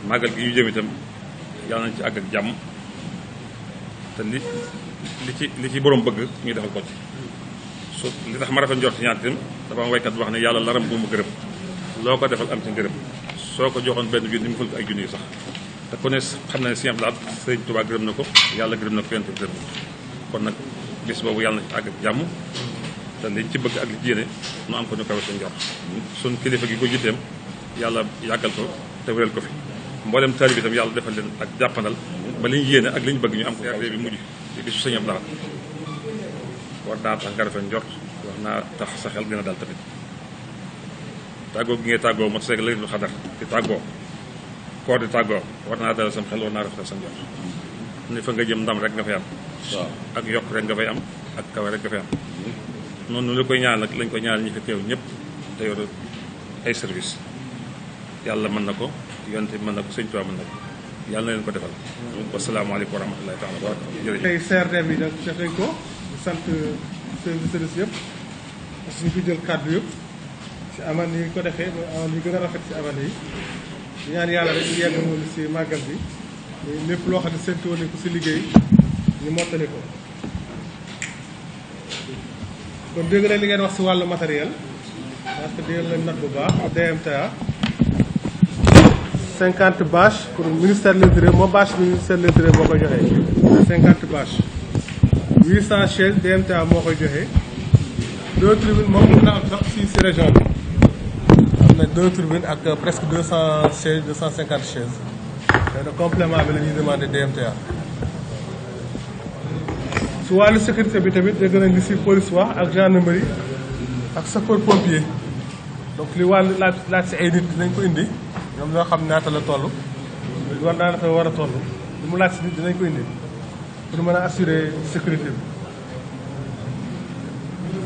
màggal gi ñu jëm itam yàlla nañ ci àgg ak jàmm te li ci borom bëgg ñu defal ko ci su li tax ma rafet njort ñaan itam dafa am waykat bu wax ne yàlla laram bu mu gërëm loo ko defal am ci ngërëm soo ko joxoon benn junni mu ful ko ay junni yi sax te ku ne xam na ne Sëñ Abdou Lahad Sëriñ Tuubaa gërëm na ko yàlla gërëm na ko yonent bi gërëm na ko kon nag bis boobu yàlla na ci àgg ak jàmm te liñ ci bëgg ak li ci yéene nu am ko ñu kawe suñ njort suñ kilifa gi ko jitteem yàlla yàggal ko te wéral ko fi mboolem taalibe bi itam yàlla defal leen ak jàppandal ba li ñu yéene ak li ñu bëgg ñu am ko bi mujj di bisu Sëñ Abdou Lahad war naa tax nga rafet njort wax naa tax sa xel gën a dal tamit tàggoo gi ngay tàggoo mot seeg Laylatul Qadr di tàggoo koor di tàggoo war naa dalal sam xel war naa rafetal sa njort ni fa nga jëm ndam rek nga fay am ak yokk rek nga fay am ak kawe rek nga fay am noonu la koy ñaan nag lañ koy ñaan ñi fi teew ñëpp te yor ay service yàlla mën na ko yonte mën na ko Sëñ Tuubaa mën na ko yàlla na leen ko defal wasalaamaaleykum wa rahmatullahi taala wa barakatuh jërëjëf tey CRD bi nag def nañ ko di sant service yëpp parce que ñu fi jël kàddu yëpp si aman yi ko defee mooy aman yi gën a rafet si aman yi di ñaan yàlla rek ñu yegg noonu si màggal bi lépp loo xam ne séntu woon ko si liggéey ñu mottali ko kon dégg na li ngeen wax si wàllu matériel parce que dégg leen nat bu baax DMTA 50 bâches pour ministère de l'Intérieur moo bâche bi ministère de l'Intérieur moo koy joxee 50 bâches 800 chaises DMTA moo koy joxee 2 tribunes moom mën na am sax si région bi am na 2 tribunes ak presque 200 chaises 250 chaises mais le complément bi la ñuy demandé DMTA. su wàllu sécurité bi tamit dégg nañ li si police wax ak gendarmerie ak sapeur pompier donc li wàllu laaj si ay nit dinañ ko indi ñoom ñoo xam ñaata la toll war naa dafa war a toll li mu laaj si nit dinañ ko indi pour mën a assurer sécurité bi.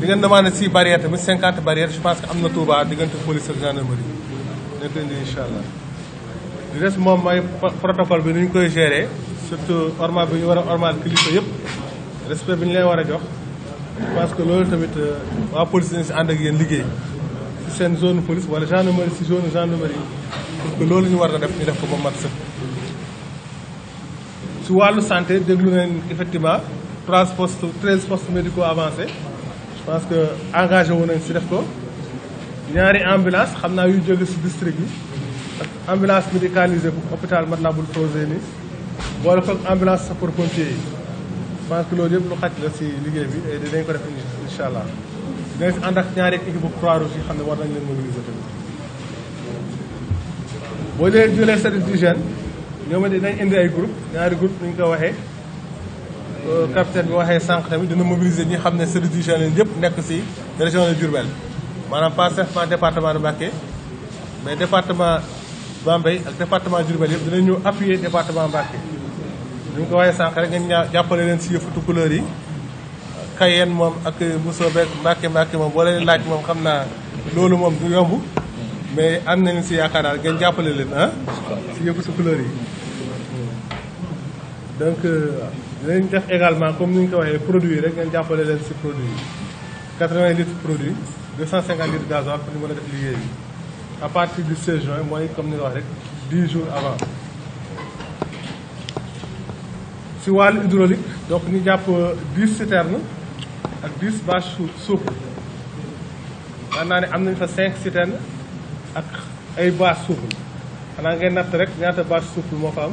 di ngeen demandé si barrière tamit 50 barrières je pense que am na Touba diggante police ak gendarmerie dinañ ko indi incha allah. li des moom mooy protocole bi ni ñu koy gérer surtout ormal bi ñu war a ormal kilifa yëpp. respect bi ñu leen war a jox parce que loolu tamit waa police dañ si ànd ak yéen liggéey si seen zone police wala gendarmerie si zone gendarmerie pour que loolu ñu war a def ñu def ko ba mat sëkk. si wàllu santé déglu nañ effectivement 13 postes médicaux avancés je pense que engagé wu nañ si def ko ñaari ambulance xam naa yu jóge si district bi ak ambulance médicalisée bu hôpital Matlaboul Fawzeyni boole ko ambulance sapeur pompier yi. je pense que loolu yëpp lu xaj la si liggéey bi et dinañ ko def incha allah dinañ si ànd ak ñaari équipe bu Croix-Rouge yi xam ne war nañ leen mobiliser tamit. boo leen jëlee service d'hygiène ñoom it dinañ indi ay groupe ñaari groupe ni ñu ko waxee capitaine bi waxee sànq tamit dina mobiliser ñi xam ne service d'hygiène leen yëpp nekk si région de Diourbel maanaam pas seulement département de Mbacké mais département Bambey ak département Diourbel yëpp dinañ ñëw appuyer département Mbacké. ñu ngi ko waxee sànq rek ngeen jàppale leen si yëfu couleur yi Kayeen moom ak Moussa beeg Mbacké moom boo leen laaj moom xam naa loolu moom du yomb mais am nañu si yaakaar daal ngeen jàppale leen si yëfu si couleur yi. donc dinañ def également comme ni ñu ko waxee produit yi rek ngeen jàppale leen si produit yi 80 litres produit 250 litres gasoil pour ñu mën a def liggéey bi à partir du 16 juin mooy comme ni nga wax rek 10 jours avant. si wàllu hydraulique donc ñu jàpp 10 citernes ak 10 bâches souples maanaam ne am nañ fa 5 citernes ak ay bâches souples xanaa ngeen natt rek ñaata bâche souple moo fa am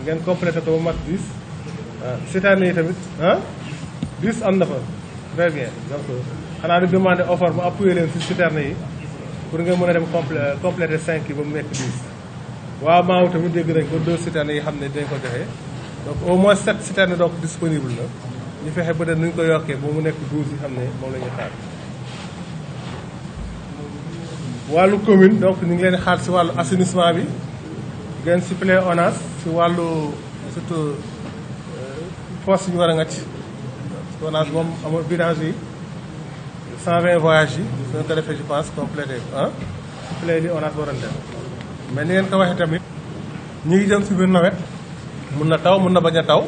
ngeen complété ko ba mat 10 citernes yi tamit 10 am na fa très bien donc xanaa di demandé offre mu appuyer leen si citernes yi pour nga mën a dem complété 5 yi ba mu nekk 10 waaw maaw tamit dégg nañ ko 2 citernes yi xam ne dinañ ko joxe. donc au moins 7 citernes donc disponible na ñu fexe peut-être nu ñu ko yokkee ba mu nekk 12 yi xam ne moom la ñuy xaar. wàllu commune donc ñu ngi leen xaar si wàllu assainissement bi ngeen suppléé ONAS si wàllu surtout fosse yi ñu war a ngacc parce que ONAS moom amul vidange yi 120 voyages yi suñu ko defee je pense complété suppléé li ONAS waroon def mais ni ngeen ko waxee tamit ñi ngi jëm si biir nawet. mun na taw mun na bañ a taw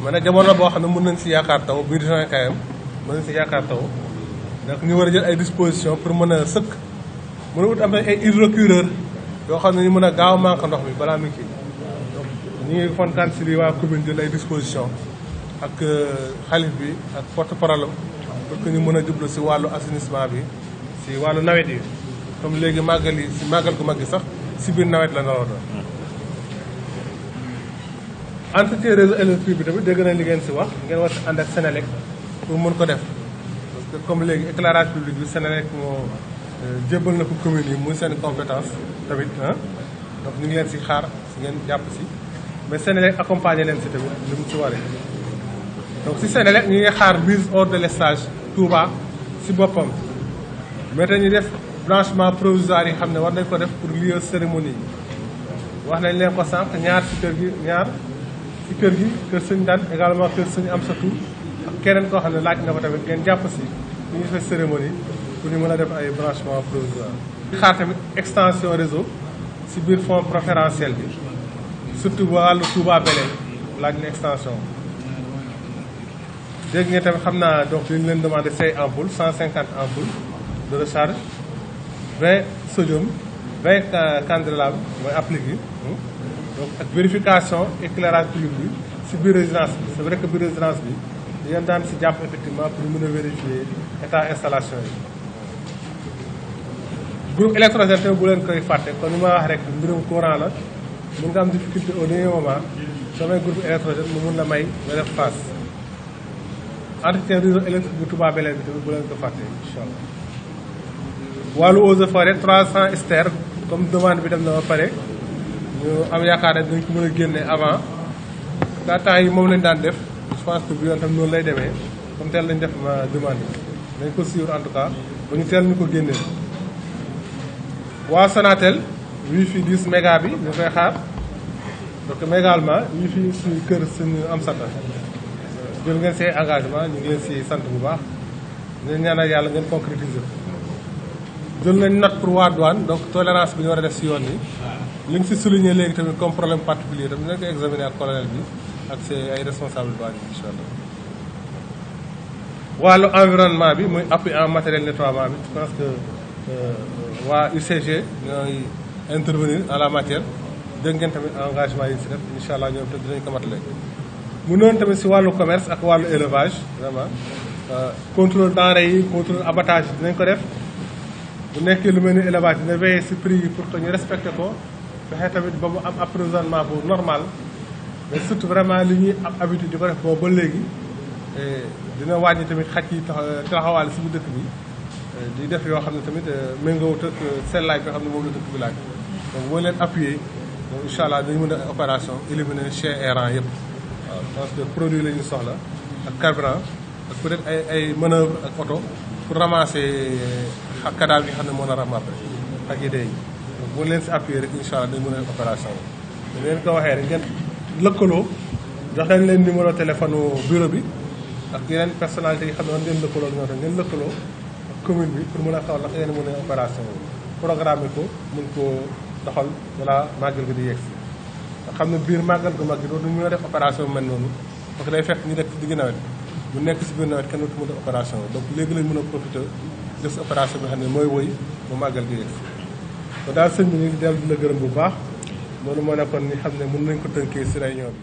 mais nag jamono boo xam ne mun nañ si yaakaar taw biir juin kayam mën nañ si yaakaar taw donc ñu war a jël ay dispositions pour mën a sëkk mën a wut am ay hydrocureur yoo xam ne ñu mën a gaaw manque ndox mi balaa muy kii donc ñu ngi kontaan si li waa commune jël ay disposition ak xalif bi ak porte-parole pour que ñu mën a jublu si wàllu assainissement bi si wàllu nawet yi comme léegi màggal yi si màggal gu mag gi sax si biir nawet la naroo doon. entretien réseau électrique bi tamit dégg na li ngeen si wax ngeen war si ànd ak Sénélec pour mën ko def parce que comme léegi éclairage public bi Sénélec moo jébbal na ko commune yi muy seen compétence tamit donc ñu ngi leen si xaar si ngeen jàpp si mais Sénélec accompagner leen si tamit li mu si waree. donc si Sénélec ñu ngi xaar mise hors de l'estage Touba si boppam mais dañuy def branchement provisoire yi xam ne war nañ ko def pour lieu cérémonie yi wax nañ leen ko sànq ñaar si kër gi kër sëñ daan également kër sëñ am sa tur ak keneen koo xam ne laaj na ko tamit ngeen jàpp si ñu ngi def cérémonie pour ñu mën a def ay branchement provisoire xaar tamit extension réseau si biir fonds préférentiel bi surtout wàllu Touba Belel laaj na extension dégg ngeen tamit xam naa donc li ñu leen demandé 6 ampoules 150 ampoules de recharge 20 sodium 20 candélabres mooy applique yi donc ak vérification éclairage public bi si biir résidence bi c'est vrai que biir résidence bi yéen daan si jàpp effectivement pour mën a vérifier état installation yi. groupe électrogène tamit bu leen koy fàtte kon ni ma wax rek mbirum courant la mun nga am difficulté au dernier moment soo may groupe électrogène mu mun la may nga def face. entretien réseau électrique bu Touba Belel bi tamit bu leen ko fàtte incha allah. wàllu eaux et forêt 300 ester comme demande bi dem na ba pare ñu am yaakaar ne dañ ko mën a génne avant daa temps yi moom lañ daan def je pense que bi yoon tam noonu lay demee comme teel lañ def ma demande bi dañ ko suivre en tout cas ba ñu teel ñu ko génnee. waa Sonatel wifi 10 méga bi ñu koy xaar donc mais également wifi suñu kër suñu am sata jël ngeen see engagement ñu ngi leen si sant bu baax ngeen ñaanal yàlla ngeen concrétiser jël nañ note pour waa douane donc tolérance bi ñu war a def si yoon yi li nga si souligné léegi tamit comme problème particulier tamit dinañ ko examiner ak colonel bi ak ses ay responsable douane yi incha allah. wàllu environnement bi muy appui en matériel nettoiement bi je pense que waa UCG ñooy intervenir en la matière dégg ngeen tamit engagement yi si def incha allah ñoom te dinañ ko matale. mu noonu tamit si wàllu commerce ak wàllu élevage vraiment contrôle denrées yi contrôle abattage yi dinañ ko def bu nekkee lu mel ni élevage dina veiller si prix yi pour que ñu respecté ko fexe tamit ba mu am approvisionnement bu normal mais surtout vraiment li ñuy am habitude di ko def boobu ba léegi dina wàññi tamit xaj yi taxawaale si bu dëkk bi di def yoo xam ne tamit méngoowut ak sellaay bi nga xam ne moom la dëkk bi laaj donc boo leen appuyé donc incha allah dañu mën a opération éliminer chien errant yëpp waaw parce que produit la ñu soxla ak carburant ak peut-être ay manœuvre ak oto pour ramasser cadavre yi nga xam ne moo nar a ramassé ak idée yi donc boo leen si appuyé rek incha allah dañu mën a opération bi. ngeen ko waxee rek ngeen lëkkaloo jox nañ leen numéro téléphone bureau bi ak yeneen personnalité yi xam ne war ngeen lëkkaloo ñoo tax ngeen lëkkaloo ak commune bi pour mën a xaw naka ngeen mën a opération programme ko mun koo doxal balaa màggal gi di yegg si nga xam ne biir màggal gu mag gi dootu ñu mën a def opération bu mel noonu parce que day fekk ñu nekk ci digg nawet bu nekk si biir nawet kenn dootu mën a opération donc léegi lañ mën a profité def si opération bi xam ne mooy woy bu màggal gi yegg si kon daal sëñ bi ñu ngi dellu di la gërëm bu baax loolu moo nekkoon ni xam ne mën nañ ko tënkee si réunion bi